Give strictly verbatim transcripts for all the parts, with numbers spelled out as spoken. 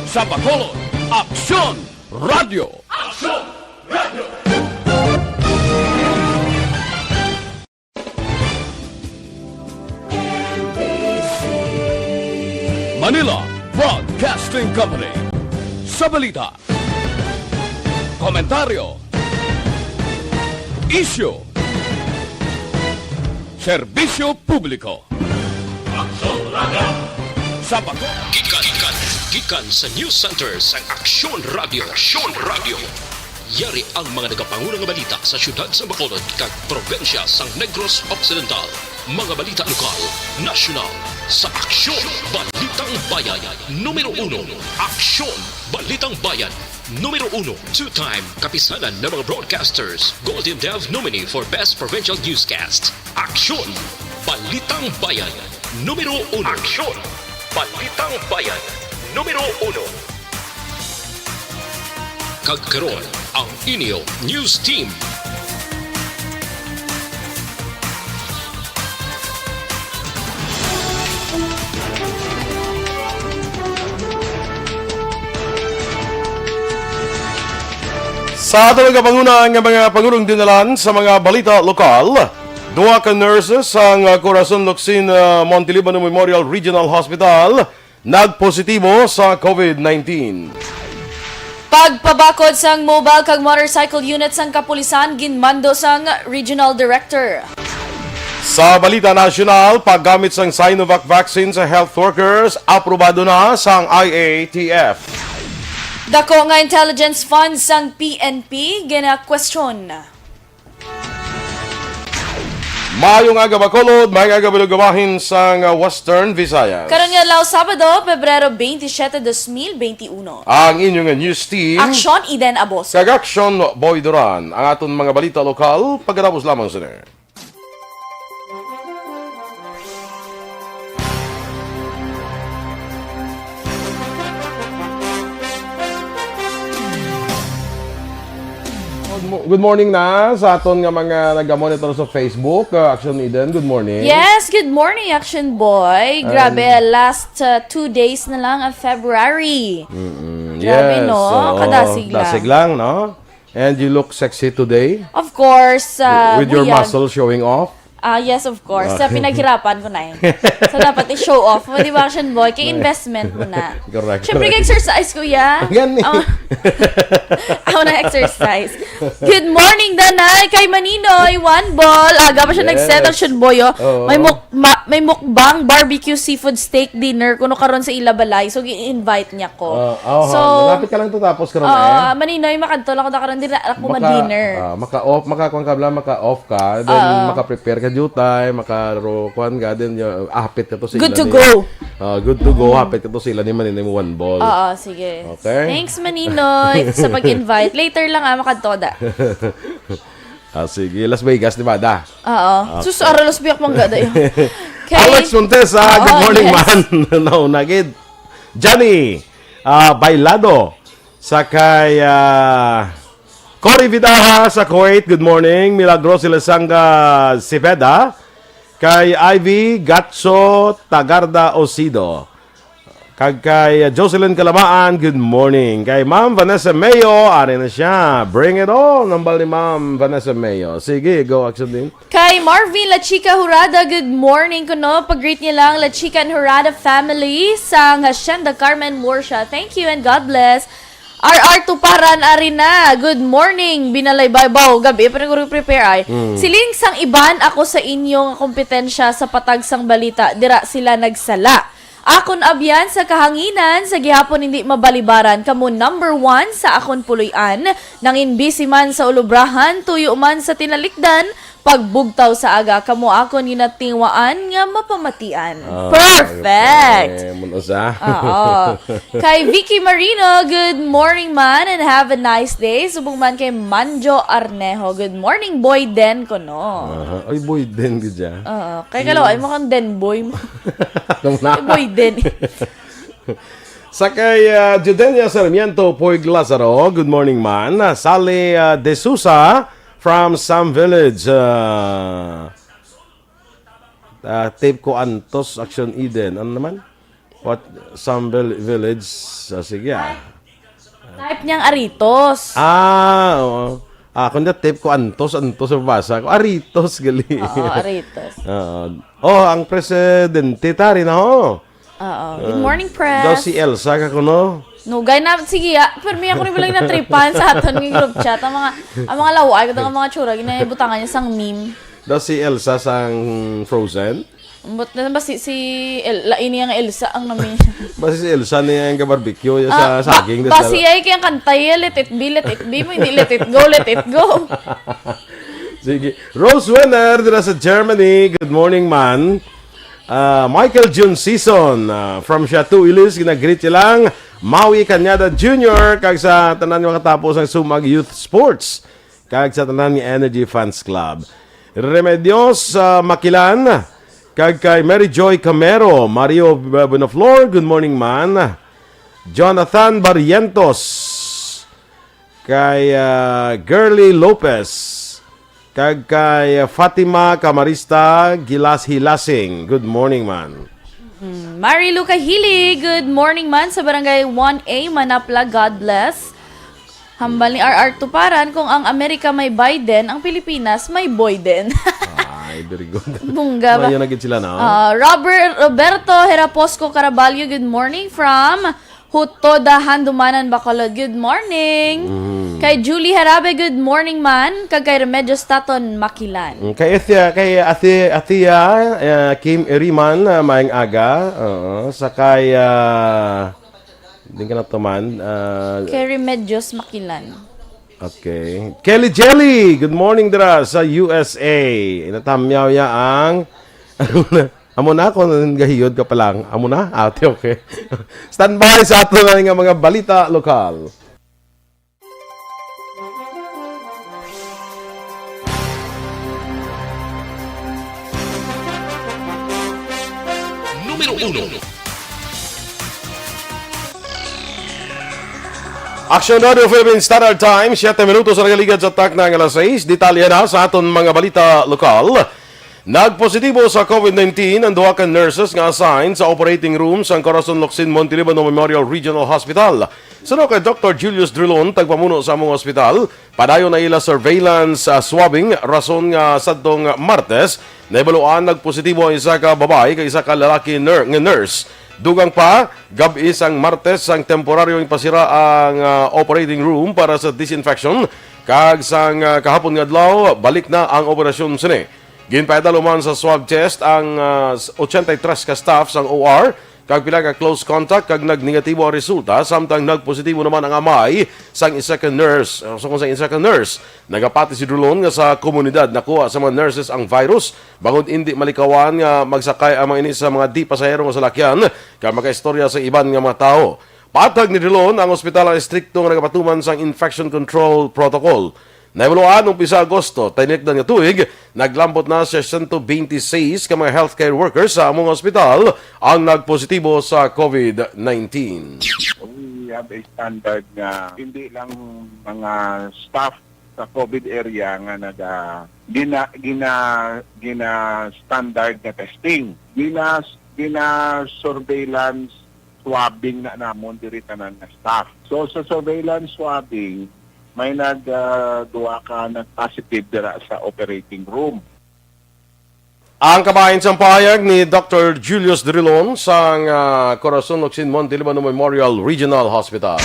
Sa Bacolod, Aksyon Radio. Aksyon Radio. Manila Broadcasting Company. Sa balita, komentaryo, isyu, serbisyo publiko. Sa Baco. Gikan, gikan, gikan sa News Center sang Aksyon Radio. Aksyon Radio. Yari ang mga nagapanguna nga balita sa siyudad sang Bacolod kag probinsya sang Negros Occidental. Mga balita lokal, nasyonal, sa Aksyon Balitang Bayan. Numero uno, Aksyon Balitang Bayan. Numero uno, two-time Kapisanan ng mga Broadcasters, Golden Dove nominee for Best Provincial Newscast. Aksyon! Balitang Bayan, numero uno. Aksyon! Balitang Bayan, numero uno. Kag karon, ang inyo news team. Sa aton nga panguna nga mga pangulong dinalan sa mga balita lokal, duha ka nurses sang, ah, Corazon Locsin, ah, Montiliban Memorial Regional Hospital nagpositibo sa covid nineteen. Pagpabakod sang mobile kag motorcycle unit sang kapulisan ginmando sang regional director. Sa balita nasyonal, paggamit sang Sinovac vaccine sa health workers aprobado na sang I A T F. Dako nga intelligence funds sang P N P ginakwestiyon. Maayong aga, Bacolod. Maayong aga, Bilog, bahin sang, uh, Western Visayas. Karon nga adlaw, Sabado, Pebrero twenty-seven, dos mil twenty-one. Ang inyo nga news team, Aksyon Eden Aboso kag Aksyon Boy Duran. Ang aton mga balita lokal, pagkatapos lamang sini. Good mo-, good morning na sa aton nga mga naga-monitor sa Facebook. Uh, Action Eden, good morning. Yes, good morning, Action Boy. Ay. Grabe, last, uh, two days na lang ang February. Mm-mm. Grabe, yes, no? Oo. Kadasig lang. Dasig lang, no? And you look sexy today. Of course, uh, with your buyag. Muscles showing off. Ah, yes, of course. Ah. Sa pinaghirapan ko na eh. So, dapat i-show off mo, di ba, Action Boy? Kay investment mo na. Correct, correct. Siyempre, kay exercise, kuya. Gani. Oh. Ako na exercise. Good morning, Danay. Kay Maninoy, one ball. Aga pa siya nag-set, yes. Action Boy, oh. Oo. May muk-, ma-, may mukbang, barbecue, seafood, steak, dinner. Kuno karon sa ila balay. So, gi-invite niya ko. Ah, oh, so, malapit ka lang to tapos karon, oh, eh. Maninoy, makadto lang ko na karon. Di na ako ma-dinner. Ah, maka-off, maka-, kuwan ka bala, maka-off ka, then maka-prepare ka jutay, maka-ro-, kuwan ka, then, uh, hapit ka to sa ila ni, good to go. Ah, good to go, hapit ka to sa ila ni Maninoy mo one ball. Oo, sige. Okay? Thanks, Maninoy, sa pag-invite. Later lang, ah, makadto da. Ah, sige. Las Vegas, di ba, da? Oo. Okay. Sus, ara, Las Vegas, mangga da yun. Okay. Alex Montesa, good morning, man. Oo, yes. Nauna gid. Johnny, ah, Bailado. Sa kay, ah, Cory Vidaja sa Kuwait, good morning. Milagros Ilasanga Cepeda. Kay Ivy Gatso Tagarda Osido. Kag kay, ah, Jocelyn Calamaan, good morning. Kay Ma'am Vanessa Mayo, ari na siya. Bring it on, ang bal ni Ma'am Vanessa Mayo. Sige, go, Action Team. Kay Marvin La Chica Jurada, good morning kuno. Pag-greet niya lang, La Chica and Jurada family sang Hacienda Carmen Murcia. Thank you and God bless. R R Tuparan, ari na. Good morning, Binalay Baybaw. Gabi pa nag-prepare ay. Mm. Siling sang iban ako sa inyo nga kompetensya sa patag sang balita. Dira sila nagsala. Akon abyan sa kahanginan, sa gihapon hindi mabalibaran. Kamo number one sa akon puloy-an. Nangin busy man sa ulubrahan, tuyo man sa tinalikdan, pagbugtaw sa aga, kamo akon ginatingwaan nga mapamatian. Ah, perfect! Ay, mun-, usa. Oo. Kay Vicky Marino, good morning man and have a nice day. Subong man kay Manjo Arnejo, good morning, Boy Den, kuno. Aha. Ay, Boy Den, gid siya. Oo. Kay kalawa, ay mo kang Den Boy. Nung na- Ay, Boy Den. Sa kay, ah, Judenia Sarmiento Puig Lazaro, good morning, man. Ah, Sally, ah, De Sousa from Sam Village. Ah, ah, tape ko antos, Action Eden. Ano naman? What, Sambal Village? Ah, sige, ah. Type niyang Aritos. Ah, oo. Ah, kung na-type ko Antos, Antos ang basa ko. Aritos, gali. Oo, Aritos. Oo. Oh, ang presidente, tari na, ho. Oo. Good Ah, morning, daw Pres. Si Elsa ka kuno. Nugay na, sige, ah. Pero may ako rin bilang natripan sa aton ng group chat. Ang mga, ang mga laway, ang mga tsura, ginabutangan niya sang meme. Daw si Elsa sang Frozen? Ambot na ba si, si El-, lain niya nga Elsa ang nami-, Basi si Elsa niya ang ka-barbecue, yung Ah, sa ba-, saging, tas basi lalo ay kaya ang kanta, eh, "Let it be, let it be," mo, hindi "Let it go, let it go." Sige. Rose Wenner, dira sa Germany. Good morning, man. Ah, Michael June Season, ah, from Chateau Ilis, ginagreet siya lang. Maui Cañada Junior, kag sa tanan nga makatapos ang Sumag Youth Sports, kag sa tanan nga Energy Fans Club. Remedios, ah, Makilan, kag kay Mary Joy Camero, Mario Bonaflor, good morning, man. Jonathan Barrientos, kay, ah, Girly Lopez, kag kay Fatima Camarista Gilas Hilasing. Good morning, man. Mm, Marilu Kahili, good morning man sa Barangay one A, Manapla, God bless. Hambal ni R R Tuparan, kung ang Amerika may Biden, ang Pilipinas may Boyden. Ay, very good. Bungga ba? Mayo na gid sila, no? Ah, Robert, Roberto Heraposco Caraballo, good morning from Hutoda, Handumanan, Bacolod. Good morning. Mm. Kay Julie Harabe, good morning man. Kag kay Remedios Taton Makilan. Mm, kay Athea, kay Athea, Athea, eh, Kim Iriman, ah, maayong aga. Oo, sa kay, ah, din ka na to man, ah, Kay Remedios Makilan. Okay. Kelly Jelly, good morning dira sa U S A. Inatamyaw ya ang, amo na, kung gahiyod ka pa lang. Amo na? Ah, okay, okay. Standby sa ato na nga mga balita lokal. Numero uno. Action Radio Philippine Standard Time, siyete minutos ang nagaligad sa takna nga alas sais. Detalye na sa aton mga balita lokal. Nagpositibo sa covid nineteen ang duha ka nurses nga assigned sa operating room sang Corazon Locsin Montelibano Memorial Regional Hospital. Suno kay Doktor Julius Drilon, tagpamuno sa among hospital, padayon na ila surveillance, ah, swabbing, rason nga sadtong Martes, nahibaluan nagpositibo ang isa ka babayi kag isa ka lalaki ner-, nga nurse. Dugang pa, gab-i sang Martes, sang temporaryo ipasira ang, ah, operating room para sa disinfection, kag sang, ah, kahapon nga adlaw, balik na ang operasyon sini. Ginpaidalo man sa swab test ang, ah, s-, ochenta y tres ka staff sang O R, kag pila ka close contact, kag nagnegatibo ang resulta, samtang nagpositibo naman ang amay sang isa ka nurse. Ah, so, kung sa isa ka nurse, nagapati si Drilon nga sa komunidad nakuha sa mga nurses ang virus, bangod indi malikawan nga magsakay ang mga ini sa mga di pasahero nga salakyan, kag makaistorya sa iban nga mga tawo. Patag ni Drilon, ang ospital ang estrikto nga nagapatuman sang infection control protocol. Nahibaluan, umpisa Agosto, tinikdan nga tuig, naglambot na sa siyento bente seis ka mga healthcare workers sa among ospital ang nagpositibo sa covid nineteen. We have a standard nga hindi lang mga staff sa covid area nga naga-, gina-, gina-, gina-standard nga testing. Gina-, gina-surveillance swabbing na namon diri tanan nga staff. So, sa surveillance swabbing, may nag, ah, duha ka nag-positive dira sa operating room. Ang kabahin sang pahayag ni Doktor Julius Drilon sang, ah, Corazon Locsin Montelibano Memorial Regional Hospital.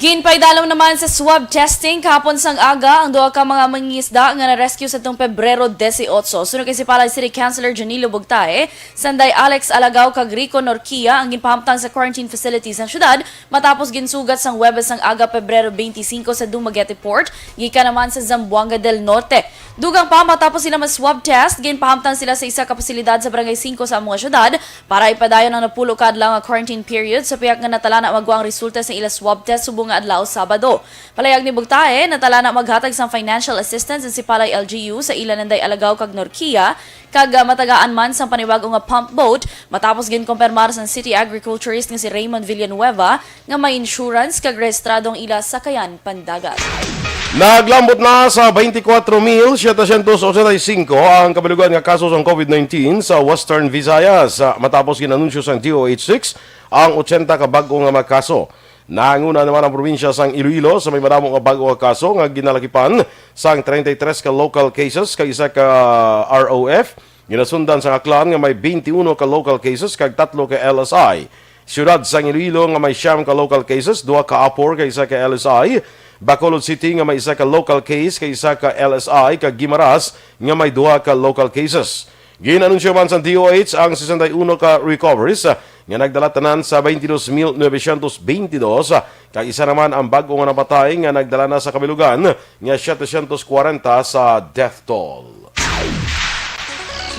Ginpaidalom naman sa swab testing kahapon sang aga ang duha ka mga mangingisda nga na-rescue sa tong Pebrero dieciocho. Suno kay Sipalay City Councilor Janilo Bugtae, Sanday Alex Alagao kag Rico Norquia ang ginpahamtang sa quarantine facility sang syudad matapos ginsugat sang Huwebes sang aga, Pebrero twenty-cinco, sa Dumaguete Port, gikan naman sa Zamboanga del Norte. Dugang pa, matapos sila ma-swab test, ginpahamtang sila sa isa ka pasilidad sa Barangay Cinco sa among syudad para ipadayon ang napulo ka adlaw nga quarantine period sa pihak nga natalana magwa ang resulta sa ila swab test subong nga adlaw Sabado. Palayag ni Bugtae, natalana maghatag sang financial assistance ang Sipalay L G U sa ila Nanday Alagao kag Norquia, kag, ah, matagaan man sang panibag-o nga pump boat matapos ginkumpirmar sang city agriculturist nga si Raymond Villanueva nga may insurance kag rehistrado ang ila sakayan pandagat. Naglambot na sa twenty-four mil setecientos ochenta y cinco ang kabalugan nga kaso sang COVID nineteen sa Western Visayas. Ah, matapos ginanunsyo sang D O H six ang ochenta ka bag-o nga mga kaso. Nanguna naman ang probinsya sang Iloilo sa may madamo nga bag-o nga kaso nga ginalakipan sang treinta y tres ka local cases kag isa ka R O F. Ginasundan sang Aklan nga may twenty-one ka local cases kag tatlo ka L S I. Siyudad sang Iloilo nga may siyam ka local cases, duha ka APOR kag isa ka L S I. Bacolod City nga may isa ka local case kag isa ka L S I, kag Guimaras nga may duha ka local cases. Gin-anunsyo man sang D O H ang sesenta y uno ka recoveries, ah, nga nagdala tanan sa twenty-two mil novecientos twenty-two, ah, kag isa naman ang bag-o nga napatay nga nagdala na sa kabilugan nga setecientos kwarenta sa death toll.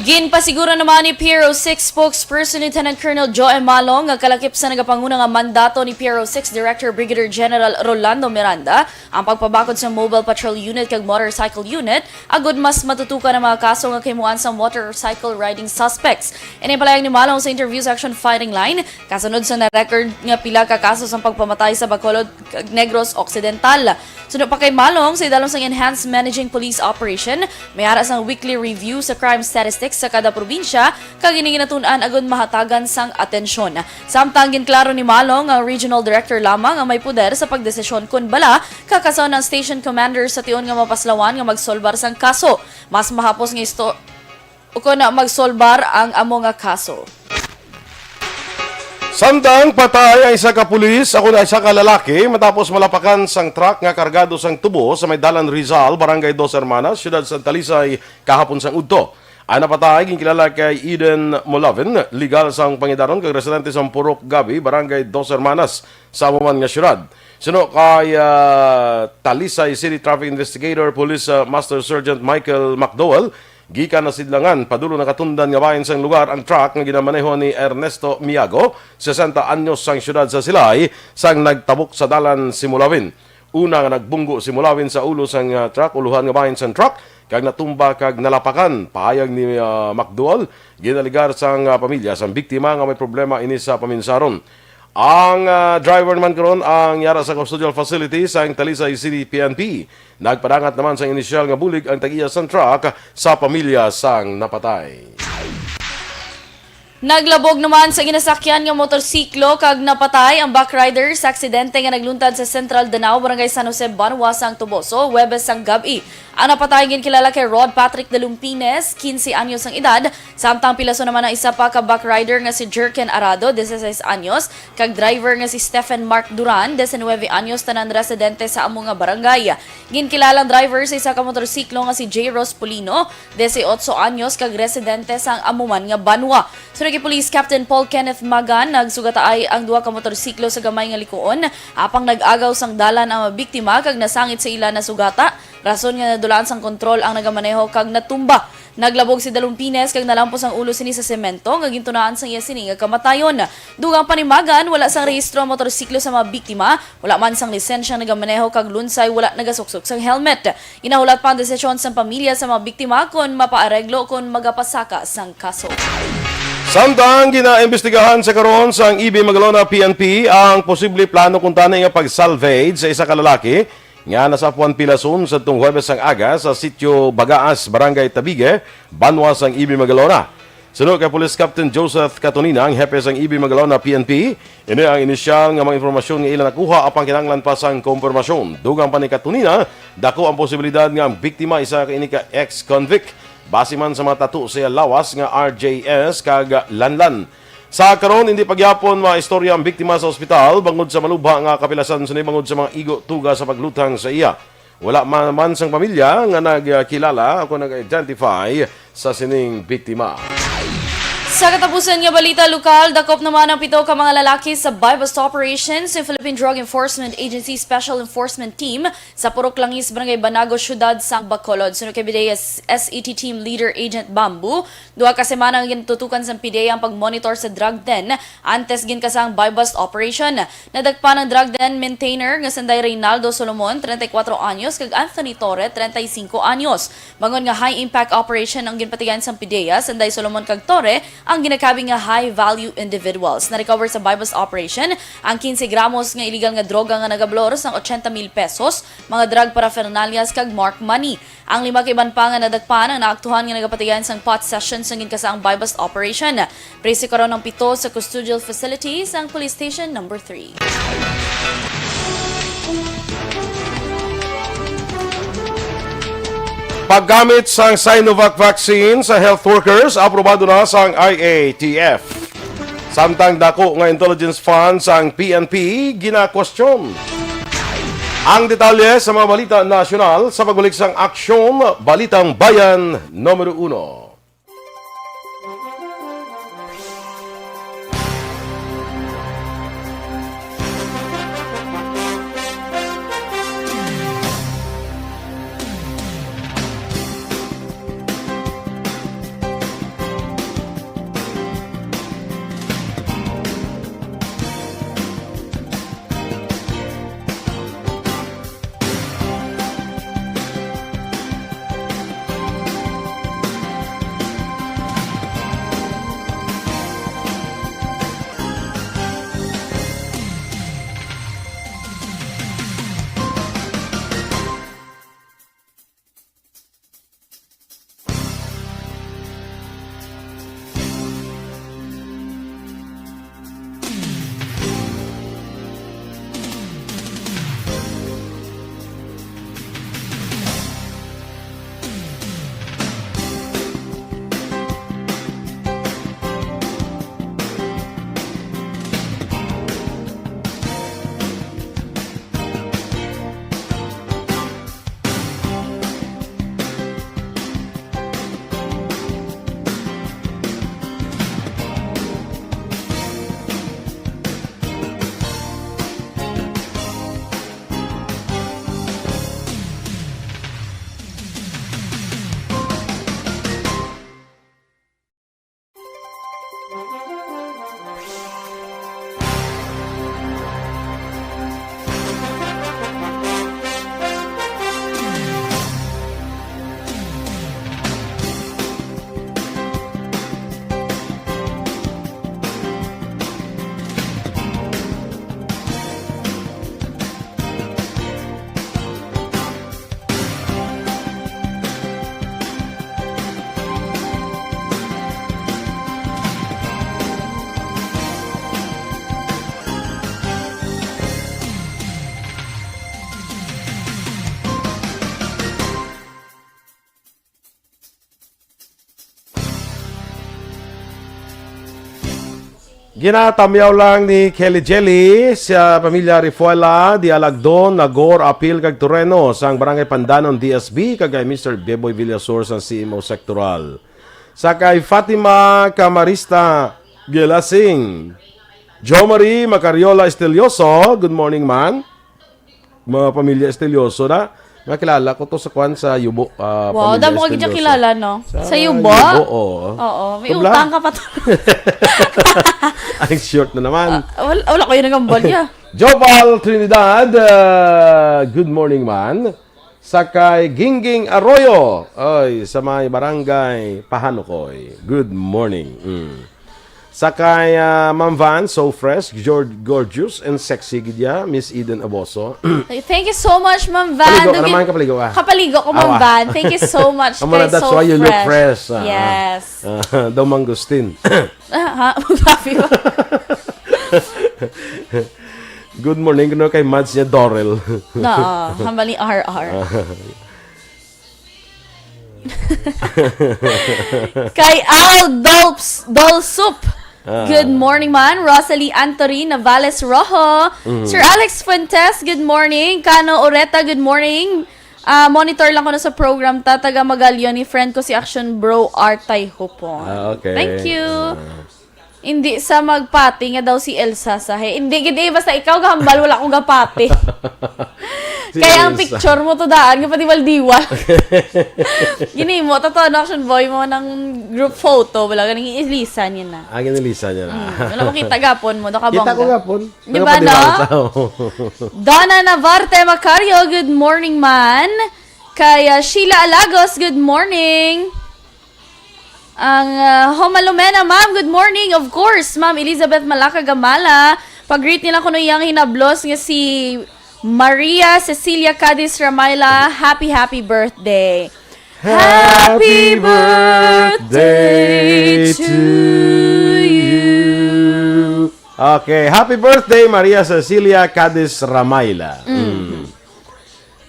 Ginpasiguro naman ni P R O six spokesperson Lieutenant Colonel Joe Malong nga kalakip sa nagapanguna nga mandato ni P R O six Director Brigadier General Rolando Miranda ang pagpabakod sa Mobile Patrol Unit kag Motorcycle Unit agud mas matutukan ang mga kaso nga kahimuan sa motorcycle riding suspects. Ini palayag ni Malong sa interview sa Action Fighting Line kasunod sa na-record nga pila ka kaso sang pagpamatay sa Bacolod kag Negros Occidental. Suno pa kay Malong, sa idalom sang Enhanced Managing Police Operation, may ara sang weekly review sa crime statistics sa kada probinsya, kag ini ginatun-an agud mahatagan sang atensyon. Samtang ginklaro ni Malong nga ang regional director lamang ang may poder sa pagdesisyon kon bala kakason ang station commander sa tion nga mapaslawan nga magsolbar sang kaso. Mas mahapos nga isto-, ukon na magsolbar ang amo nga kaso. Samtang patay ang isa ka pulis, ako na isa ka lalaki, matapos malapakan sang truck nga kargado sang tubo sa may Dalan Rizal, Barangay Dos Hermanas, Siyudad sang Talisay, kahapon sang udto. Ang napatay ginkilala kay Eden Molavin, legal sang pangidaron kag residente sang Purok Gabi, Barangay Dos Hermanas, sa amo man nga siyudad. Suno kay, ah, Talisay City Traffic Investigator Police, ah, Master Sergeant Michael McDowell, gikan Nasidlangan, padulo Nakatundan nga bahin sang lugar ang truck nga ginamaneho ni Ernesto Miago, sesenta anyos, sang siyudad sa Silay, sang nagtabok sa dalan si Mulawin. Una nga nagbunggo si Mulawin sa ulo sang, ah, truck, ulohan nga bahin sang truck, kag natumba kag nalapakan, pahayag ni, ah, McDowell. Ginaligar sang, ah, pamilya sang biktima nga may problema ini sa paminsaron. Ang, ah, driver naman karon ang yara sa custodial facility sang Talisay City P N P. Nagpadangat naman sang inisyal nga bulig ang tag-iya sang truck sa pamilya sang napatay. Naglabog naman sa ginasakyan nga motorsiklo kag napatay ang backrider sa aksidente nga nagluntad sa Central Danao, Barangay San Jose, Banwa sang Toboso, Huwebes sang gab-i. Ang napatay ginkilala kay Rod Patrick Dalumpines, quince anyos ang edad, samtang pilason naman ang isa pa ka backrider nga si Jerken Arado, dieciséis anyos, kag driver nga si Stephen Mark Duran, diecinuebe anyos, tanan residente sa amo nga barangay. Ginkilala ang driver sa isa ka motorsiklo nga si J Ros Polino, dieciocho anyos, kag residente sang amo man nga banwa. Suno kay Police Captain Paul Kenneth Magan, nagsugataay ang duha ka motorsiklo sa gamay nga likuon, apang nag-agaw sang dalan ang mga biktima kag nasangit sa ila nasugata, rason nga nadulaan sang kontrol ang nagamaneho kag natumba. Naglabog si Dalumpines kag nalampos ang ulo sini sa semento nga gintunaan sang iya sini nga kamatayon. Dugang pa ni Magan, wala sang rehistro ang motorsiklo sa mga biktima, wala man sang lisensya nagamaneho kag lunsay wala nagasuksok sang helmet. Ginahulat pa ang desisyon sang pamilya sa mga biktima kon mapaareglo kon magapasaka sang kaso. Samtang ginaimbestigahan sa karon sang E B Magalona P N P ang posible plano kuntani nga pag-salvage sa isa ka lalaki nga nasapuan pilason sadtong Huwebes sang aga sa Sitio Bagaas, Barangay Tabigue, banwa sang E B Magalona. Suno kay Police Captain Joseph Catonina, ang hepe sang E B Magalona P N P, ini ang inisyal nga mga impormasyon nga ila nakuha, apang kinahanglan pa sang kompirmasyon. Dugang pa ni Catonina, dako ang posibilidad nga ang biktima isa ka ini ka ex-convict, base man sa mga tattoo sa iya lawas nga R J S kag Lanlan. Sa karon, hindi pa gyapon maistorya ang biktima sa ospital bangod sa malubha nga kapilasan sini bangod sa mga igo tuga sa paglutang sa iya. Wala man, man sang pamilya nga nagkilala o nag-identify sa sining biktima. Sa katapusan nga balita lokal, dakop naman ang pito ka mga lalaki sa buy-bust operation sa Philippine Drug Enforcement Agency Special Enforcement Team sa Purok Langis, Barangay Banago, Siyudad sang Bacolod. Suno kay P D E A S E T Team Leader Agent Bamboo, duha ka semana nga gintutukan sang P D E A ang pag-monitor sa drug den antes ginkasa ang buy-bust operation. Nadakpan ang drug den maintainer nga sanday Reynaldo Solomon, treinta y cuatro anyos, kag Anthony Torre, treinta y cinco anyos. Bangod nga high-impact operation ang ginpatigayon sang P D E A, sanday Solomon kag Torre Ang ginakabig nga high-value individuals na-recover sa buy-bust operation ang quince gramos nga iligal nga droga nga nagabalor sang ochenta mil pesos, mga drug paraphernalias kag marked money. Ang lima ka iban pa nga nadakpan ang naaktuhan nga nagapatigayon sang pot session sang ginkasaang buy-bust operation. Preso karon ang pito sa custodial facility sang Police Station Number three. Paggamit sang Sinovac vaccine sa health workers, aprobado na sang I A T F. Samtang dako nga intelligence funds ang P N P ginakwestiyon. Ang detalye sa mga balita nasyonal sa pagbalik sang Aksyon Balitang Bayan Numero Uno. Ginatamyaw lang ni Kelly Jelly sa pamilya Refuela de Alagdon, Nagor, Apil kag Toreno sang Barangay Pandanon, D S B, kag kay Mister Beboy Villasor sang C M O Sektoral. Sa kay Fatima Camarista Gelasing, Jo Marie Macariola Estelioso, good morning, man. Mga pamilya Estelioso na. Nakilala ko to sa kwan sa Yubo, ah, Wow, pamilya damo ka gid Estelioso. Kilala, no? Sa Sa Yubo? Yubo, oo. Oo, may Tubla? Utang ka pa to. Ay, short na naman. Ah, wal-, wala ko yung nagambal niya. Joval Trinidad, ah, good morning, man. Sa kay Gingging Arroyo, ay, sa may barangay Pahanukoy. Good morning. Mm. Sa kay, ah, Ma'am Van, so fresh, gor-, gorgeous, and sexy gid ya, Miss Eden Aboso. Thank you so much, Ma'am Van. Paligo ka Dugi-, naman, kapaligo ka. Kapaligo ko, Ma'am Awa. Van. Thank you so much. Amo na, Kay that's so why you look fresh. Fresh, ah. Yes. Ah, daw mangustin. Ah, ha? Grabe ba? Good morning, kuno kay Mads niya, Dorel. Oo, hambal ni R R. Ah. Kay Al Dolps, Dolsup. Ah. Good morning, man. Rosalie Antory Navales Rojo. Mm. Sir Alex Fuentes, good morning. Kano Oreta, good morning. Ah, monitor lang ko na sa program ta, taga Magalion, ni friend ko si Action Bro Artay Hupon. Ah, okay. Thank you. Ah. Hindi sa magpati nga daw si Elsa sa he. Hindi gid eh, basta ikaw gahambal, wala ko gapati. Si Kaya ang Elsa. Picture mo to daan, nga padiwal-diwal. Ginimo, totoo na action boy mo ng group photo, wala ganing ilisan yun na. Ah, ginilisan niya na. Hmm, wala makita gapon mo, nakabongga. Kita ko gapon. Di ba, no? Nakapadiwal sa Donna Navarte Macario, good morning, man. Kaya Sheila Alagos, good morning. Ang, ah, Homa Lumena, ma'am, good morning. Of course, Ma'am Elizabeth Malaka Gamala. Pag-greet nila kuno iyang hinablos nga si Maria Cecilia Cadiz Ramayla. Happy, happy birthday. Happy birthday to you. Okay, happy birthday, Maria Cecilia Cadiz Ramayla. Mm. Mm.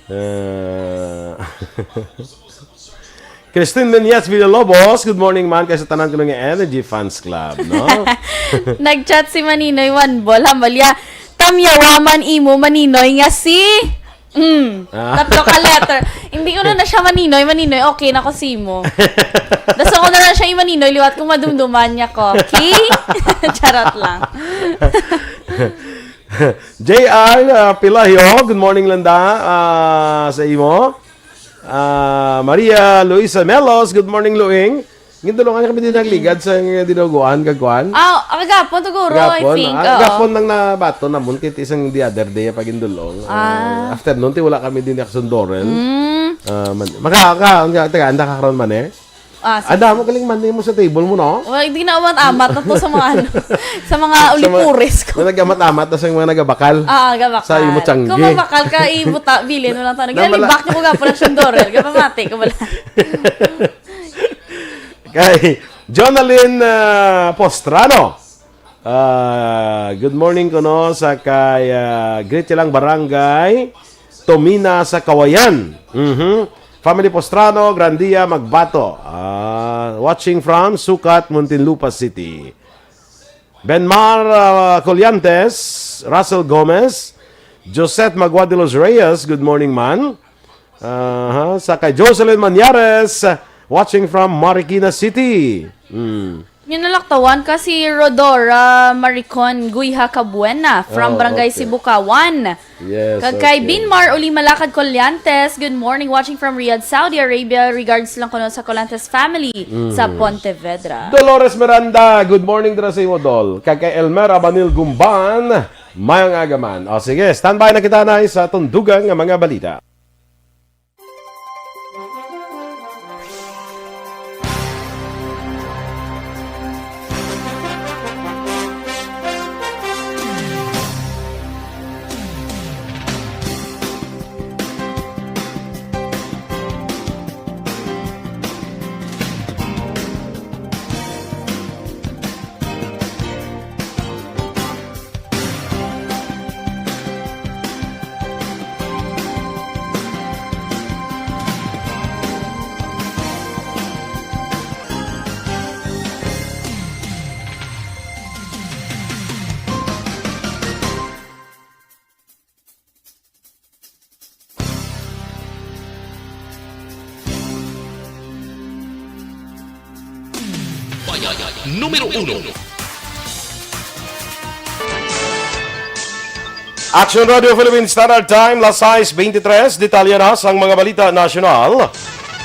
Uh, Christine Menyas Villalobos, good morning man kay sa tanan ko nga Energy Fans Club, no? Nag-chat si Maninoy One Ball, hambalya, "Tamyawa man imo, Maninoy, nga si," mm, ah, tatlo ka letter. Hindi ko na na siya Maninoy, Maninoy, okay na ko simo. Daso ko na lang siya i-Maninoy, liwat kung madumduman niya ko. Okay? Charot lang. J R, ah, Pilahio, good morning, Landa, ah, sa imo. Ah, Maria Luisa Melos, good morning, Luing. Gindulungan kami din nagligad sa dinuguan, kagkuan. Ah, kagapon siguro, I Gapon, think. Ah, Oo. Gapon nang nabato namon kit isang the other day pagindulong. Ah, Ah. Afternoon, ti wala kami din nakasundorel. Mm. Ah, man, maka, ka, ang taga, anda ka karon man eh. Ah, sige. Anda mo galing man mo sa table mo, no? Well, hindi na amat-amat na to sa mga ano, sa mga Sa mga ulipures ko. Mga nag-amat-amat na sa mga nagabakal. Ah, gabakal. Sa imo tiyanggi. Kung mabakal ka, ibuta, bilin mo lang to. Namala- Ginalibak niyo ko nga pala siyang dorel. Gapamati ko wala. Kay Jonalyn, ah, Postrano. Ah, good morning kuno sa kay, ah, Great Silang Barangay, Tomina sa Kawayan. Mhm. Family Postrano, Grandia, Magbato. Ah, watching from Sucat, Muntinlupa City. Benmar, ah, Colliantes, Russell Gomez, Josette Magua de los Reyes, good morning, man. Aha, sa kay Jocelyn Manyares, watching from Marikina City. Mm. Yung nalaktawan ka si Rodora Maricon Guyha Cabuena from Oh, Barangay okay. Sibukawan. Yes, Kag kay okay. Binmar Uli Malakad Colliantes, good morning, watching from Riyadh, Saudi Arabia. Regards lang kuno sa Colliantes family Mm. sa Pontevedra. Dolores Miranda, good morning dira sa imo, Dol. Kag kay Elmer Abanil Gumban, mayong aga man. O sige, standby na kita na sa tundugang nga mga balita. Bayay numero uno. Action Radio Philippine Standard Time, las sais veintitrés. Detalye na sang mga balita nasyonal.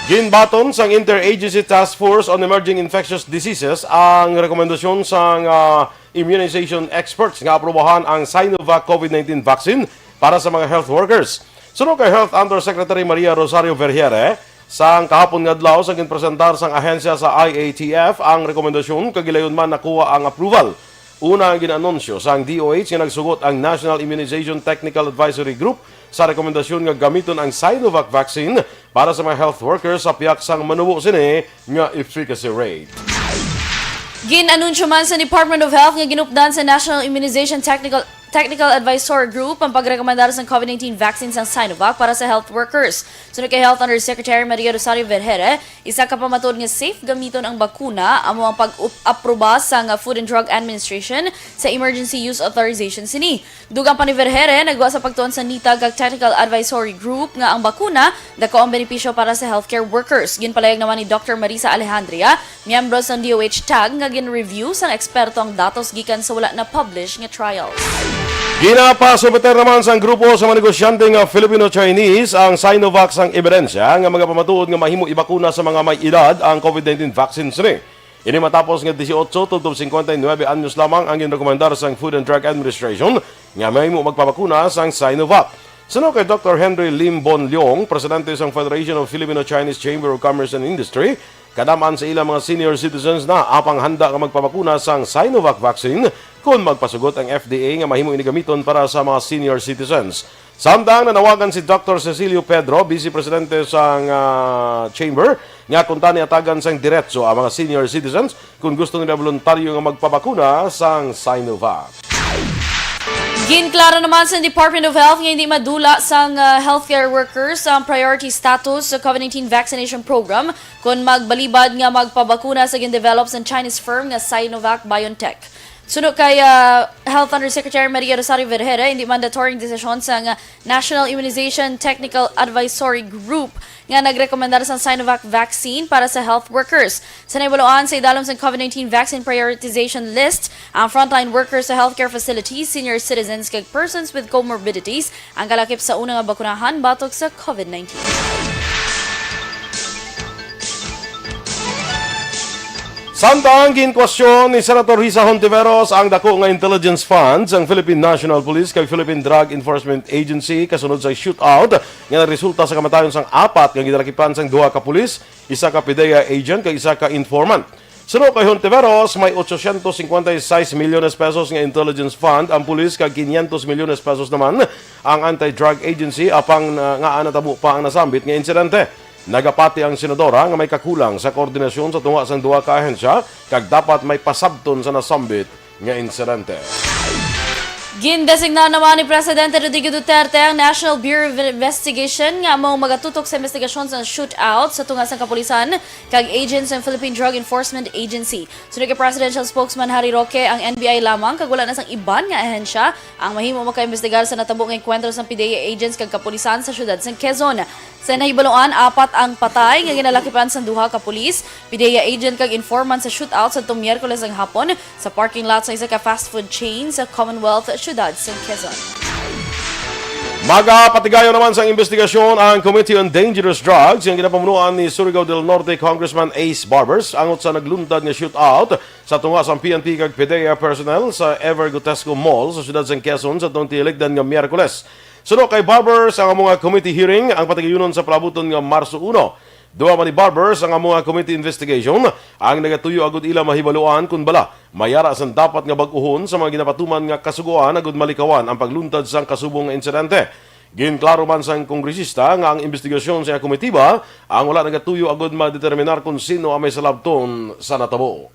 Ginbaton sang Interagency Task Force on Emerging Infectious Diseases ang rekomendasyon sang, ah, immunization experts nga aprobahan ang Sinovac COVID nineteen vaccine para sa mga health workers. Suno kay Health Undersecretary Maria Rosario Vergeire, sang kahapon nga adlaw sa ginpresentar sang ahensya sa I A T F ang rekomendasyon kag gilayon man nakuha ang approval. Una ang gin-anunsyo sang D O H nga nagsugot ang National Immunization Technical Advisory Group sa rekomendasyon nga gamiton ang Sinovac vaccine para sa mga health workers sa pihak sang manubo sini nga efficacy rate. Gin-anunsyo man sa Department of Health nga ginupdan sa National Immunization Technical Technical Advisor Group ang pagrekomendar sang COVID nineteen vaccine sang Sinovac para sa health workers. Suno kay Health Undersecretary Maria Rosario Vergeire, isa ka pamatuod nga safe gamiton ang bakuna amo ang pag-aproba sang Food and Drug Administration sa emergency use authorization sini. Dugang pa ni Vergeire, nagwa sa pagtuon sa NITAG kag Technical Advisory Group nga ang bakuna dako ang benepisyo para sa healthcare workers. Ginpalayag naman ni Doctor Marisa Alejandria, miyembro sang D O H TAG, nga gin-review sang eksperto ang datos gikan sa wala na-publish nga trials. Ginapasumiter naman sang grupo sa mga negosyante nga Filipino-Chinese ang Sinovac sang ebidensya nga magapamatuod nga mahimo ibakuna sa mga may edad ang COVID nineteen vaccine sini. Ini matapos nga dieciocho tubtob cincuenta y nueve anyos lamang ang ginrekomendar sang Food and Drug Administration nga mahimo magpabakuna sang Sinovac. Suno kay Doctor Henry Lim Bon Leong, presidente sang Federation of Filipino-Chinese Chamber of Commerce and Industry, Kadam-an sa ila mga senior citizens na apang handa nga magpabakuna sang Sinovac vaccine kon magpasugot ang F D A nga mahimo ini gamiton para sa mga senior citizens. Samtang nanawagan si Doctor Cecilio Pedro, Vice Presidente sang, ah, Chamber, nga kuntani atagan sang diretso ang mga senior citizens kon gusto nila voluntaryo nga magpabakuna sang Sinovac. Ginklaro naman sa Department of Health nga hindi madula sang, ah, healthcare workers ang priority status sa COVID nineteen vaccination program kon magbalibad nga magpabakuna sa gin-develop sang Chinese firm nga Sinovac BioNTech. Suno kay, ah, Health Undersecretary Maria Rosario Vergeire, hindi mandatory ang desisyon sang, ah, National Immunization Technical Advisory Group nga nagrekomendar sang Sinovac vaccine para sa health workers. Sa nahibaluan, sa idalom sang COVID nineteen vaccine prioritization list, ang frontline workers sa healthcare facilities, senior citizens, kag persons with comorbidities ang kalakip sa una nga bakunahan batok sa COVID nineteen. Samtang ginkwestiyon ni Senator Risa Hontiveros ang dako nga intelligence funds ang Philippine National Police kag Philippine Drug Enforcement Agency kasunod sa shootout nga nagresulta sa kamatayon sang apat nga ginalakipan sang duha ka pulis, isa ka PDEA agent kag isa ka informant. Suno kay Hontiveros, may ochocientos cincuenta y seis milyones pesos nga intelligence fund ang pulis kag quinientos milyones pesos naman ang anti-drug agency, apang na, ngaa natabo pa ang nasambit nga insidente. Nagapati ang senadora nga may kakulang sa koordinasyon sa tunga sang duha ka ahensya kag dapat may pasabton sa nasambit nga insidente. Gindesignar naman ni Presidente Rodrigo Duterte ang National Bureau of Investigation nga amo magatutok sa investigasyon sa shootout sa tunga sang kapulisan kag agents sang Philippine Drug Enforcement Agency. Suno kay Presidential Spokesman Harry Roque, ang N B I lamang kag wala na sang iban nga ahensya ang mahimo makaimbestigar sa natabo nga engkwentro sang PDEA agents kag kapulisan sa siyudad sang Quezon. Sa nahibaluan, apat ang patay nga ginalakipan sang duha ka pulis, PDEA agent kag informant sa shootout sa Miyerkules ang hapon sa parking lot sa isa ka fast food chain sa Commonwealth, siyudad sa Quezon. Magapatigayon naman sang investigasyon ang Committee on Dangerous Drugs nga ginapamunuan ni Surigao del Norte Congressman Ace Barbers angot sa nagluntad nga shootout sa tunga sang P N P kag PDEA personnel sa Ever Gutesco Mall sa siyudad sang Quezon sa atong tiyaligdan nga Miyerkules. Suno kay Barbers, ang amo nga committee hearing ang patigayunon sa palabuton nga Marso uno. Duha man ni Barbers ang amo nga committee investigation ang nagatuyo agud ila mahibaluan kon bala may ara sang dapat nga bag-ohon sa mga ginapatuman nga kasugoan agud malikawan ang pagluntad sang kasubong nga insidente. Ginklaro man sang kongresista nga ang investigasyon sa iya komitiba ang wala nagatuyo agud madeterminar kon sino ang may salabton sa natabo.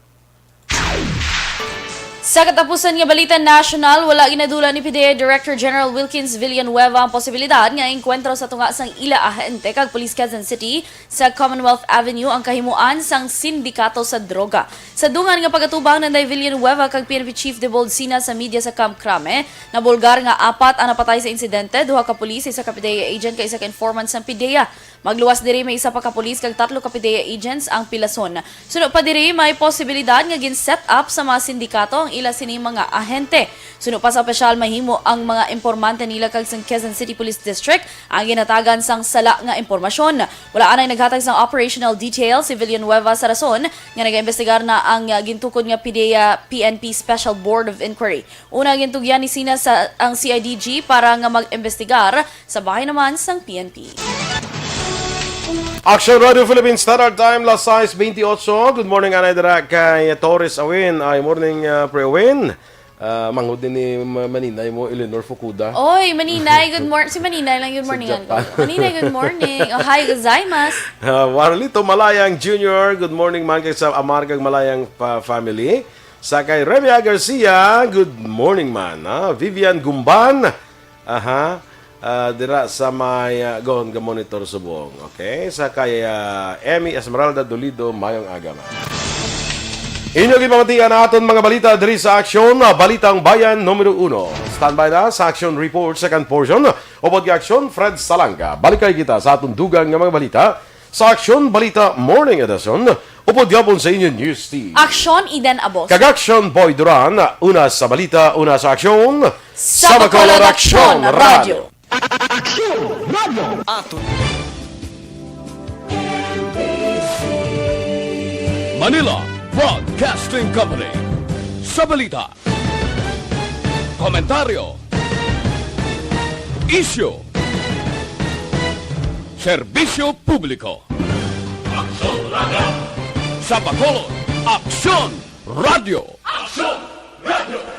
Sa katapusan nga balita nasyonal, wala ginadula ni PDEA Director General Wilkins Villanueva ang posibilidad nga enkwentro sa tunga sang ila ahente kag Police Quezon City sa Commonwealth Avenue ang kahimuan sang sindikato sa droga. Sa dungan nga pag-atubang, Nanday Villanueva kag P N P Chief Debold Sina sa media sa Camp Crame, nabulgar nga apat ang napatay sa insidente, duha ka pulis, isa ka PDEA agent kag isa ka informant sang PDEA. Magluwas diri may isa pa ka pulis kag tatlo ka PDEA agents ang pilason. Suno pa diri, may posibilidad nga gin-set up sa mga sindikato ang ila sini mga ahente. Suno pa sa opisyal, mahimo ang mga impormante nila kag sang Quezon City Police District ang ginatagan sang sala nga impormasyon. Wala anay naghatag sang operational details si Villanueva sa rason nga nagaimbestigar na ang, ah, gintukod nga PDEA P N P Special Board of Inquiry. Una, gintugyan ni Sina sa, ang C I D G para nga mag-imbestigar, sa bahin naman sang P N P. Action Radio Philippines Standard Time, las sais bentiocho. Good morning, anay dira kay Torres Awin. Ay, morning, ah, Pre Awin. Ah, manghod din ni Ma-, Maninay mo, Eleanor Fukuda. Oy, Maninay, good morning. Si Maninay lang, good Sa morning, Japan. Uncle. Maninay, good morning. Ohayou gozaimasu. Ah, Warlito Malayang Junior, good morning man kay sa Amar kag Malayang pa-, family. Sa kay Remia Garcia, good morning man, ha? Vivian Gumban, aha, ah, dira sa may, ah, gahon nga monitor subong. Okay? Sa kay, ah, Emmy Esmeralda Dolido, mayong aga man. Inyo ginpamatian ang aton mga balita diri sa Aksyon, ah, Balitang Bayan numero uno. Standby na sa Aksyon Report, second portion. Upod kay Aksyon, Fred Salanga. Balikay kita sa aton dugang nga mga balita sa Aksyon Balita Morning Edition. Upod gihapon sa inyo news team. Aksyon, Eden Abos. Kag Aksyon, Boy Duran. Una sa balita, una sa aksyon. Sa Bacolod Aksyon Radio. Aksyon Radio. Ato. Manila Broadcasting Company. Sa balita, komentaryo, isyu, serbisyo publiko. Aksyon Radio. Sa Bacolod, Aksyon Radio. Aksyon Radio.